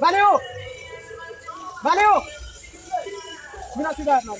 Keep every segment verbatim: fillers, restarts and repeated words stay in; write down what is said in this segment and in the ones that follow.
Valeo! Valeo! Vin asize avè m.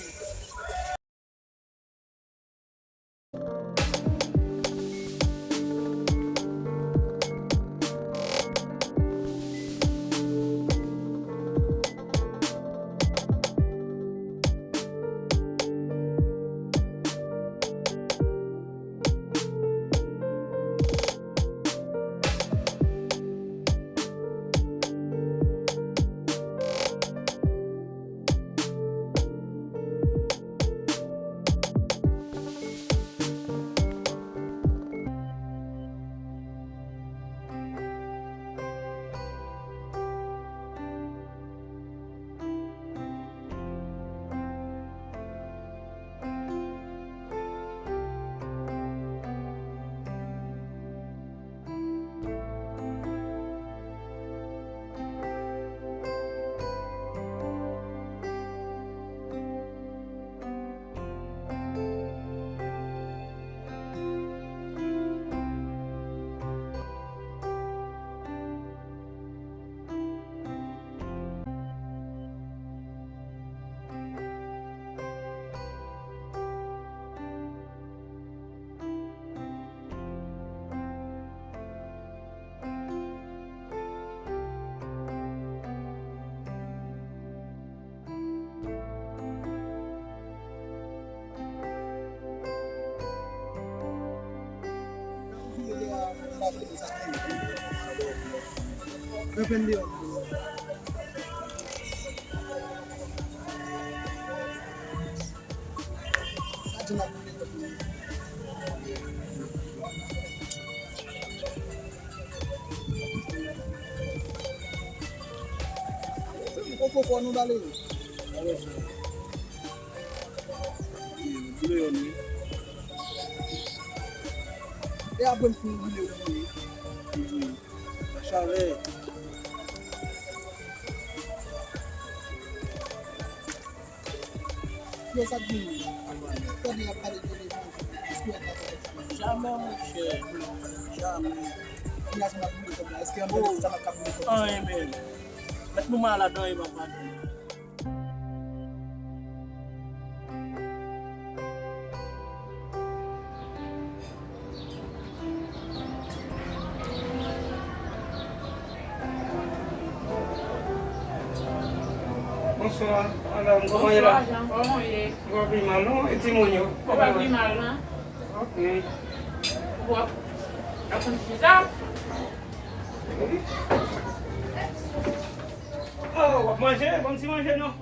Poko fò nou bale. Boule yo ni. E apre m fin boule yo ni. Wi. Chalè. Yo, sa k vini? Tande y ap pale de levangil. Èske w ap pale de levangil? Jamè, monchè. Jamè. Kounya jan m ap boule kòb la. Èske ann dedan sa m ap ka boule kòb la? Anyen menm. Mèt nou malad, anyen pa pati. Bonswa, madanm. Kòman ye la? Bonswa, Jean. Kòman w ye? Ou pa pi mal, non? E timoun yo? Yo pa pi mal, non. Ok. Bon. Ap konn chita? Wi. Oh, w ap manje? Bon ti manje, non?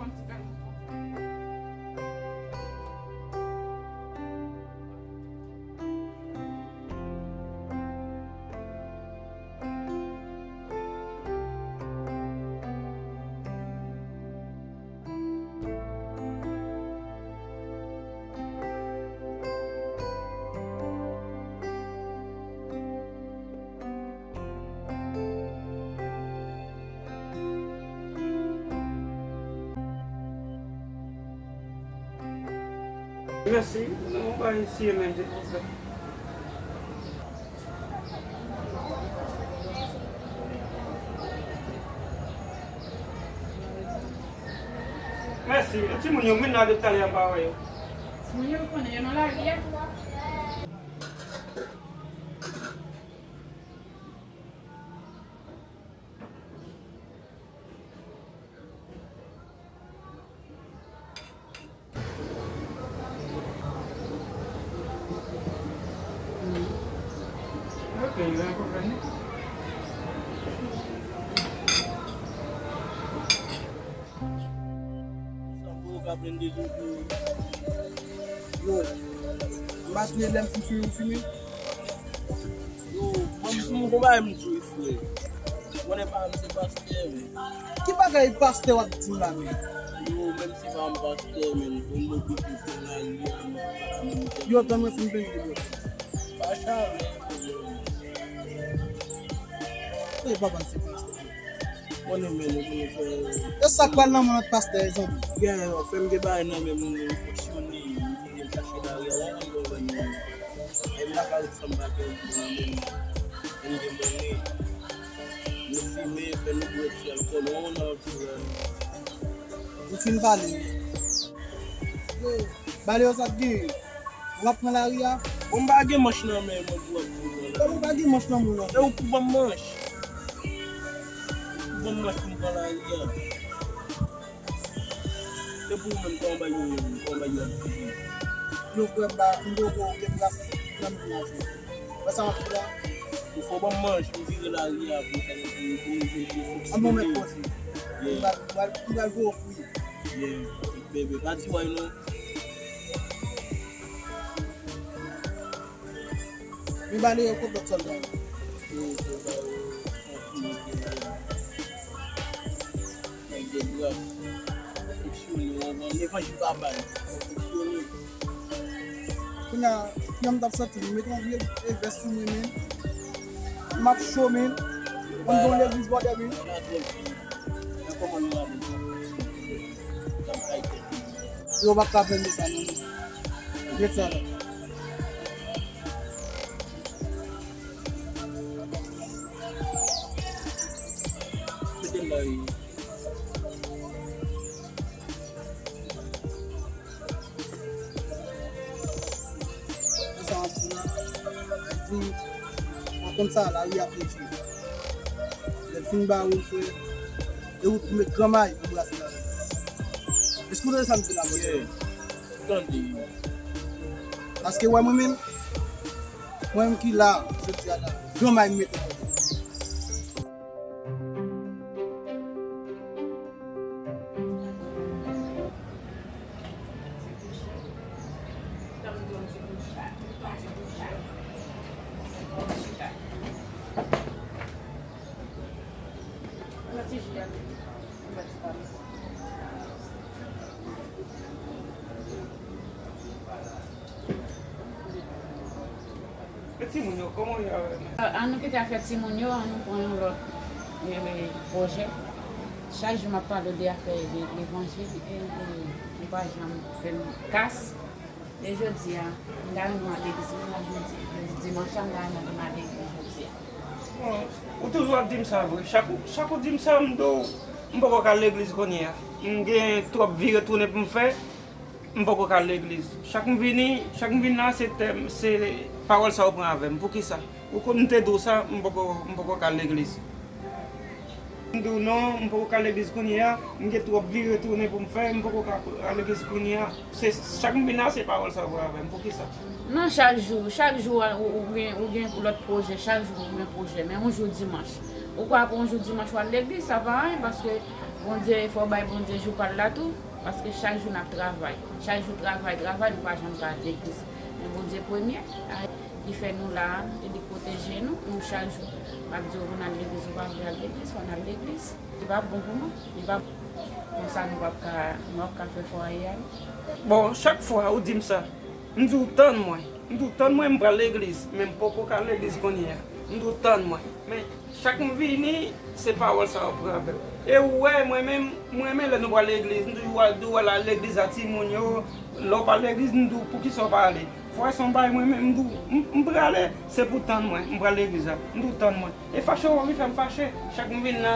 Mèsi. Non, bay siye menm, silvouplè. Mèsi. E timoun yo, m vin la depi talè a, m pa wè yo. Timoun yo, konnen yo nan lari a. Ok, yo akonpanye. Sanpo ka plen de joujou. Yo, m pa touye lè m fin fini, m fini. Yo, ban m, m gon bagay m di w, frè. Konnen pa m se pastè, men. Ki bagay pastè w ap di m la, men? Yo, menm si pa m pastè, men, bon, m oblije pran lari a, men, m pa ka menm fè. Yo, tann mwen fin peye de bò. Pa chale. E papa m se pastè. Konnen men nou vini fè. E sa k pral nan men lòt pastè, zanmi? Gen, fè m gen bagay nan men m, m fonksyone, m vini m chache lari a, w konn konprann mwen. E m lakay ou fanm pa gen nan men m, m gen mwen. Nou fimen, fè nou bwè ti alkòl, w konn nan ti. Ou fin pale. Yo, bale yo sa k gen. Ou ap pran lari a? Bon, m pa gen manch nan men mwen pou w ap di m pran lari. Kòman w pa gen manch nan men w la? E ou pou ban m manch. Ou pou ban m manch pou m pran lari a. Se pou ou menm, kòman bagay yo ye, kòman bagay yo ap vini. Yo, frè m, m poko gen plas nan men m la. Wè sa m ap di la? Ou fò ban m manch, m vire lari a pou, pou, pou nou vin pou fonksyone. An bon, mèt poze. Yeah. M pral, m pral, m pral voye w fwi. Yeah. Bebe, pa di way non. Men bale yo kot lòt sòlda yo? Yo, sòlda yo, santi yo gen, nèg de bras, fonksyone, anvan levanjil pa bay, fonksyone. Kounye a, kounye a m t ap santi m met yon vye, e, vès sou mwen, men. M ap cho, men. Mwen gen yon legliz bòdè, men. Yo p ap ka pèmèt sa, non. Ret sa la. Mete m nan ri. Sa w ap di la, di, w ap konn sa, lari a preche. Lè fin ba ou, frè, e ou pou met granmay pou brase lari. Èske w tande sa m di la, frè? Yeah. Tande. Paske, wè, mwen menm, mwen menm ki la, jodi a la, granmay m mete. E timoun yo, kòman yo avè m? An nou kite afè timoun yo, an nou pran yon lòt, e, pwojè. Chak jou m ap pale de afè le-, levanjil, e, e, nou pa janm fè m kas. E jodi a, m ta renmen al legliz, m ta jodi, jodi dimanch la, m ta renmen al legliz jodi a. Bon, ou toujou ap di m sa vre. Chak ou, chak ou di m sa, m di w, m poko ka al legliz kounye a. M gen twòp vire tounen pou m fè, m poko ka al legliz. Chak m vini, chak m vin la, se tèm, se pawòl sa ou pran avè m. Poukisa? Ou konn m te di w sa, m poko, m poko ka al legliz. M di w non, m poko ka al legliz kounye a, m gen twòp vire tounen pou m fè, m poko ka al legliz kounye a. Se, chak m vin la, se pawòl sa ou pran avè m. Poukisa? Non, chak jou, chak jou, ou, ou gen, ou gen lòt pwojè, chak jou ou gen pwojè, men yon jou dimanch. Ou kwè pou yon jou dimanch w al legliz, sa pa anyen, paske Bondye, fò w bay Bondye jou pa l la tou, paske chak jou n ap travay. Chak jou travay, travay, nou pa janm ka al legliz. Men Bondye premye. Li fè nou la, e li pwoteje nou, nou chak jou. M ap di w, pou n al legliz, ou pa vle al legliz, fò n al legliz. Li pa bon pou nou, li pa bon. Konsa nou p ap ka, nou p ap ka fè fwaye a, non. Bon, chak fwa ou di m sa, m di w tann mwen. M di w tann mwen, m pral legliz, men m poko ka al legliz kounye a. M di w tann mwen. Men, chak m vini, se pawòl sa yo pran avè m. E ou wè, mwen menm, m renmen lè nou pral legliz. M toujou al, di w al legliz a timoun yo. Lè w pa al legliz, m di w, poukisa w pa ale? Fò se yon bagay mwen menm, m di w, m, m prale, se pou tann mwen, m pral legliz la. M di w tann mwen. E fache w anvi fè m fache. Chak m vin la,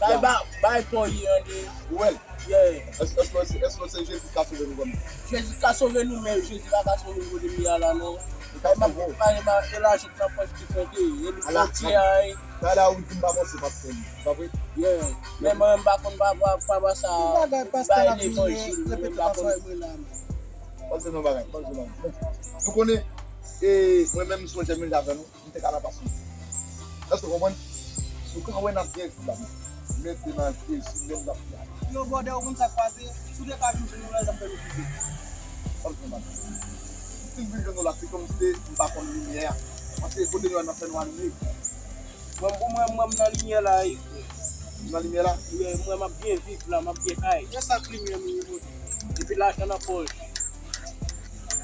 Bay, bay, bay, pou li ande. Ou wè l? Yeah. Èske, èske, èske, èske se Jezi ki ka sove nou vrèman? Jezi ka sove nou, men Jezi pa ka sove nou kote m ye a la, non. Li ka sove w. Bay, bay, e lajan nan pòch ki konte, e li konte a, e. Sa la ou di m pa panse pastè li, pa vre? Yeah. Men mwen, m pa konn pa, pa, pa, pa sa. Bagay pastè la vini levanjil, repete ansanm avèk mwen la, men. Panse nan bagay, panse nan bagay. Nou konnen, e, mwen menm, m sonje menm jan avè nou. M te ka nan pasyon. Èske w konprann? Si w ka wè n ap byen viv la, men se nan Jezi menm n ap viv la. Yo, brother, ou konn sa k pase? Si w te ka vin jwenn nou la, l t ap fè nou pite. Sa m fè mal. Si m vin jwenn nou la, se kòmsi m pa konn limyè a. Paske kote nou an nan fè nwa limyè. Mwen, pou mwen, mwen, m nan limyè la, wi, frè. Ou nan limyè la? Wi, mwen, m ap byen viv la, m ap byen ay. Gen sa k limyè nou ye, brother. Epi lajan nan pòch.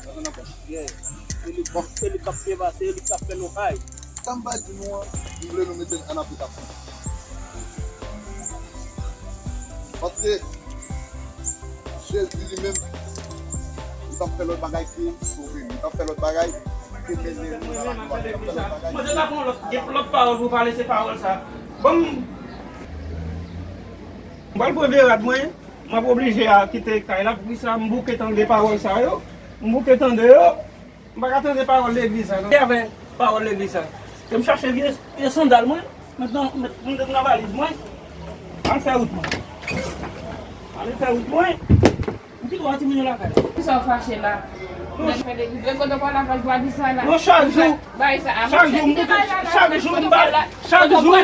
Lajan nan pòch. Yeah. E li, e li k ap byen pase, e li k ap fè nou ay. Sa m va di nou an, m vle nou mete l an aplikasyon. Paske Jezi li menm, li p ap fè lòt bagay ke sove nou. Li p ap fè lòt bagay ke mennen nou nan laglwa. Li p ap fè lòt bagay. Mwen te ka pran lòt, gen lòt pawòl pou pale, se pawòl sa. Bon, m pral pran verad mwen. M ap oblije a kite kay la, poukisa m bouke tande pawòl sa yo? M bouke tande yo, m pa ka tande pawòl legliz sa, non. Avè pawòl legliz sa. Ke m chache vye, vye sandal mwen, met nan, met, met nan valiz mwen. Al fè wout mwen. Al fè wout mwen. M kite w a timoun yo lakay. Poukisa w fache la? Nèg fè legliz. Lè kote w pral la, fò w di sa la. Non, chak jou. Bay sa, a, chak jou, m bouke, chak jou, m ba, chak jou.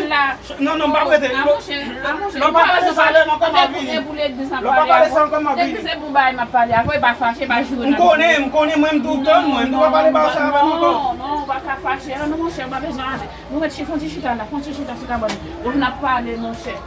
Non, non, m pa prete. A, monchè, a, monchè. Lè w pa pale sa, lè m ankò m ap vini. Lè w pa pale sa, ankò m ap vini. Legliz se pou bagay m ap pale a. Fò w pa fache, pa joure. M konnen, m konnen, mwen, m tou tann, mwen. M tou pa pale ba sa avè m ankò. Non, non, ou pa ka fache. Non, monchè, ou pa bezwen ale. Nou mèt fon ti chita la, fon ti chita sou kabann. Ou vin ap pale, monchè.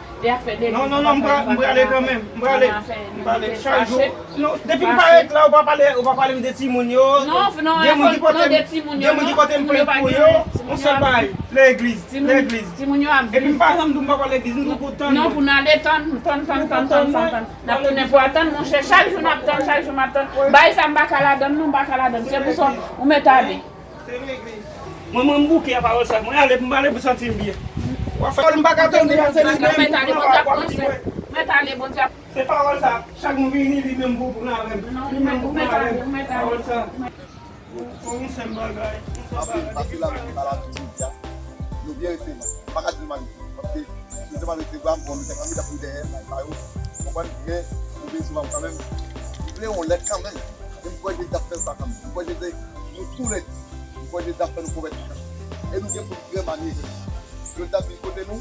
Non, non, non, m prale kanmenm. M prale. M prale chak jou. Non, depi m parèt la, ou pa pale, ou pa pale m de timoun yo. Non, non, de timoun yo, non. Gen moun ki pote m plent pou yo. Yon sèl bagay, legliz, legliz. Timoun yo ap viv. Epi m pa janm di w m pa pral legliz, m toujou tann. Non, pou n ale tann, tann, tann. N ap tounen pou atann, monchè. Chak jou n ap tann, chak jou m ap tann. Bagay sa m pa ka ladann, non, m pa ka ladann. Se pou sa ou mèt ale. Se legliz. Mwen, mwen, m bouke a pawòl sa. Mwen ale, m ale pou santi m byen. W ap fè m pa ka tande a, se li menm. Mwen ale, Bondye ap pran swen. Mwen ale, Bondye ap. Se pawòl sa. Chak m vini, li menm pou pran avè m. Li menm pou pran avè m. Pawòl sa. Yon sèl bagay. Yon sèl bagay. Pase la, pale a tout medya. Nou byen resevwa. M pa ka di nou mal. Paske nou te mal resevwa m, bon, nou te kanpe tankou dèyè, bay pa yo. Konprann? Men, nou byen resevwa m kanmenm. M vle yon lèt kanmenm. E m kwè Jezi ap fè sa kanmenm. M kwè Jezi, nou tou lè, m kwè Jezi ap fè nou pwofèt kanmenm. E nou gen pou n vrèman niye. Lè l t ap vin kote nou,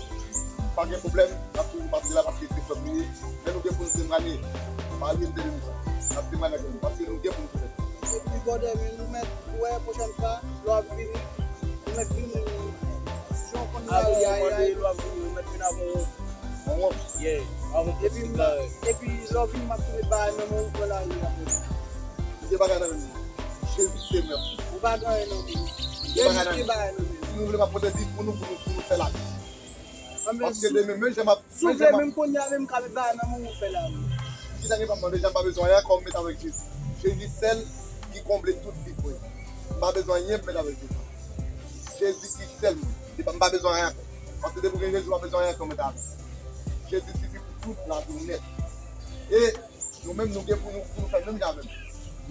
pa gen pwoblèm, n ap toujou pase la paske se frè nou ye. Men nou gen pou n temwanye. Pa bliye m te di nou sa. N ap temwanye avèk nou paske nou gen pou nou pwofèt. Epi, brother, men nou mèt wè pwochèn fwa, lè w ap vini, nou mèt vini, jan w konn lari a, lè w ap vini, nou mèt vin avè w. Bon, bon. Yeah, avè w. Epi, epi lè w vini, m ap tou met bagay nan men w, pran lari apre. M gen bagay nan men m. Jezi se mèt. Ou pa gen anyen nan men w. Jezi gen bagay nan men w. Si nou vle, m ap pote vi pou nou, pou nou, pou nou fè lavi. Paske demen, menm jan m ap, si w vle, menm kounye a, menm m ka met bagay nan men w, ou fè lavi. Ki sa ki pa mande, jan m pa bezwen anyen ankò, m met avèk Jezi. Jezi sèl ki konble tout vid mwen. M pa bezwen anyen, m met avèk Jezi. Jezi ki sèl mwen. Se pa, m pa bezwen anyen ankò. Paske depi w gen Jezi, w pa bezwen anyen ankò, mete avè l. Jezi sifi pou tout lavi w nèt. E nou menm, nou gen pou nou, pou nou fè menm jan avè m.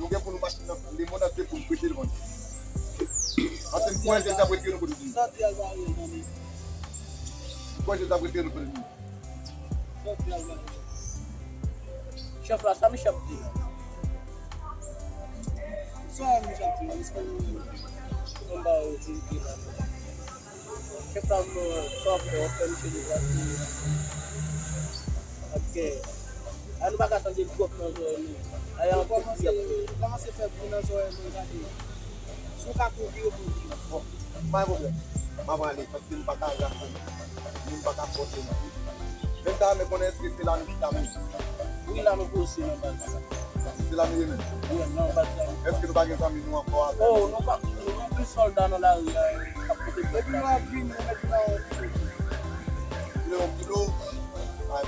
Nou gen pou nou mache nan lemonn antye pou nou preche levanjil. Paske m kwè Jezi ap retire nou kote nou ye. M kwè Jezi ap retire nou kote nou ye. Chèf la, sa Michel ap di la? Sa Michel ap di la? Mwen ba yo verite la. Chèf la, mwen, sa w ap fè, w ap fè misye deplase. Ak kè. A nou pa ka tande l twòp nan zòrèy nou. Ayè, an pèp li ap fè. Kòmanse fè bri nan zòrèy mwen, gade. Si w ka fè w vire, fè w vire. Bon, pa gen pwoblèm. M ap ale, paske m pa ka rache. Moun pa ka fòse m. Men m ta renmen konnen èske se la nou chita menm? Wi, la nou poze nan baz la. Se la nou ye menm? Wi, nan baz la. Èske nou pa gen zanmi nou ankò avè nou? Oh, nou pa, nou gen plis sòlda nan lari a, k ap pote plent la. Epi nou ap vini, nou mèt nan yon kilo. Kilo, yon kilo? Ay,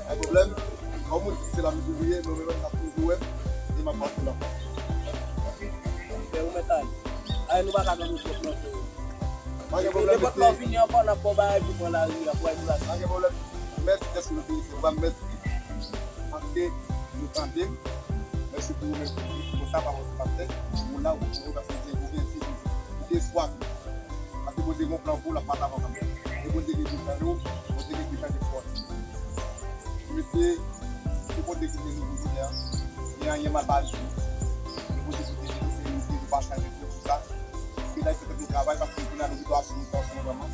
ay pwoblèm. Yon moun di se la nou toujou ye, men mwen menm n ap toujou wè m, e m ap pase la. Fè ou mèt ale. Ay, nou pa ka tande twòp nan zòrèy. Pa gen pwoblèm, nenpòt lè w vini ankò, n ap ba w bagay pou pran lari a, pou al plas. Pa gen pwoblèm. Mèsi dèske nou te rete. Ou ba m mèsi. Paske nou tande m. Mèsi pou ou menm, pou sa, pa pase pastè. Ou la, ou, ou, paske ou gen, ou gen figi. Ou gen espwa tou. Paske Bondye gen yon plan pou ou, l ap pase avè w kanmenm. E Bondye gen de plan nou, Bondye gen de plan de fòs. Mesye, se Bondye ki te nou pou jounen an. Gen anyen mal pa rive. E Bondye pwoteje nou, se nou, nou pa chanje pou sa. Medam, se fèt nou travay, paske kounye a nou gen dwa sou nou, sou nou vrèman.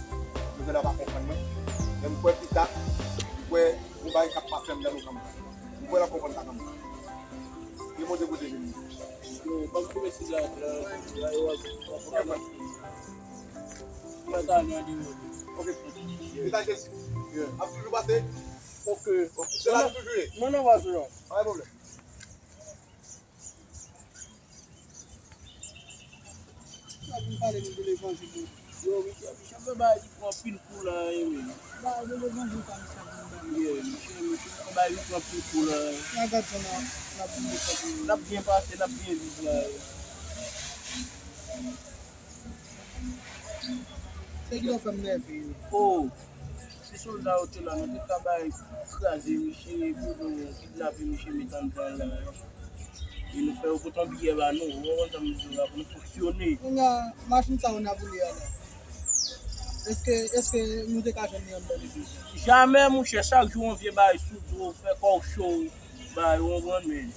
Nou gen dwa pa konprann mwen. Men m kwè pita, m kwè yon bagay k ap pase anndan nou kanmenm. M kwè n ap konprann sa kanmenm. Ke Bondye pwoteje nou. Yo, ban m foume sigarèt la, la, yo, w ap, w ap, w ap. Mwen ta nan li. Ok. Pita Jezi. Ap toujou pase? Ok. Se la nou toujou ye. Mwen nan vwaz la. Pa gen pwoblèm. Sa pou m pale nou de levanjil yo. Yo, Michel, Michel fè bagay ki pran anpil kou la, e wi. Bagay de levanjil pa Michel pou m pale. Yeah, Michel, Michel fè bagay ki pran anpil kou la. N a gad jan n ap, n ap byen pase. N ap byen pase, n ap byen viv la. Se ki lè w fè m nève yo. Oh, si sòlda yo te la, nou te ka bay kraze misye, vodou kidnape misye, met anndan la. E nou fè yo pote yon biyè ba nou, ou konprann sa m di w la, pou nou fonksyone. Kounye a, machin sa yo n ap woule a la. Èske, èske nou te ka jwenn li anndan legliz la? Jamè, monchè, chak jou yon vye bagay sou do, fè kò w cho. Bay, ou konprann, men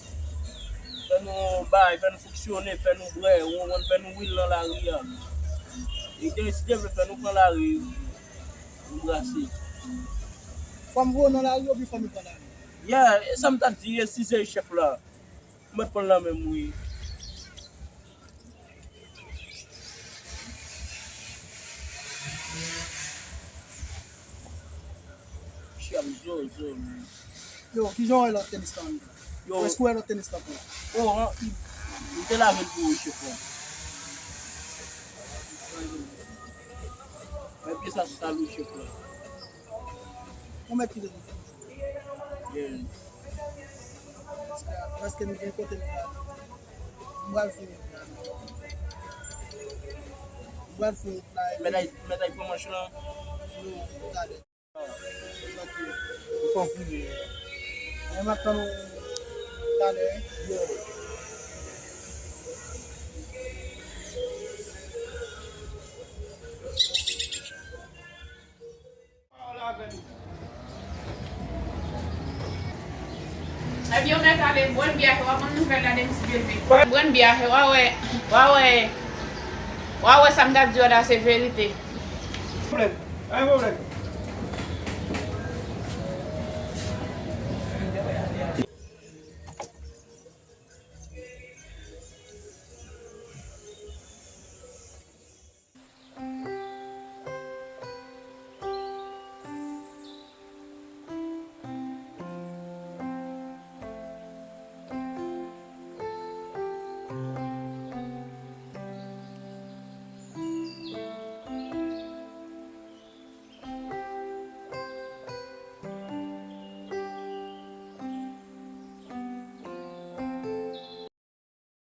fè nou bay, fè nou fonksyone, fè nou bwè, ou konprann, fè nou wil nan lari a. E ke si Dye vle fè nou pran lari, nou brase. Fò m voye w nan lari oubyen fò nou pran lari? Yeah, e sa m ta di, e si se chèf la, m mèt pran l nan men m wi. Chèf zo, zo. Yo, kijan w wè lòt tenis lan? Yo. Èske w wè lòt tenis lan pou? Oh, an, m te lave l pou ou, chèf la. Men pye sa sal wi, chèf la. Ou mèt kite l. Yeah. Paske, paske m gen kote m pral. M pral fini. M pral fini. Mèt ay, mèt ay pran manch lan. Nou, talè. Ou konfime. Men m ap tann ou talè. Yeah. Ebyen, w mèt ale, bwè biyè a, w ap ban nouvèl la de misye bebe. Bwè biyè a, w a wè, w a wè, w a wè sa m t ap di w la, se verite. Pwoblèm, pa gen pwoblèm.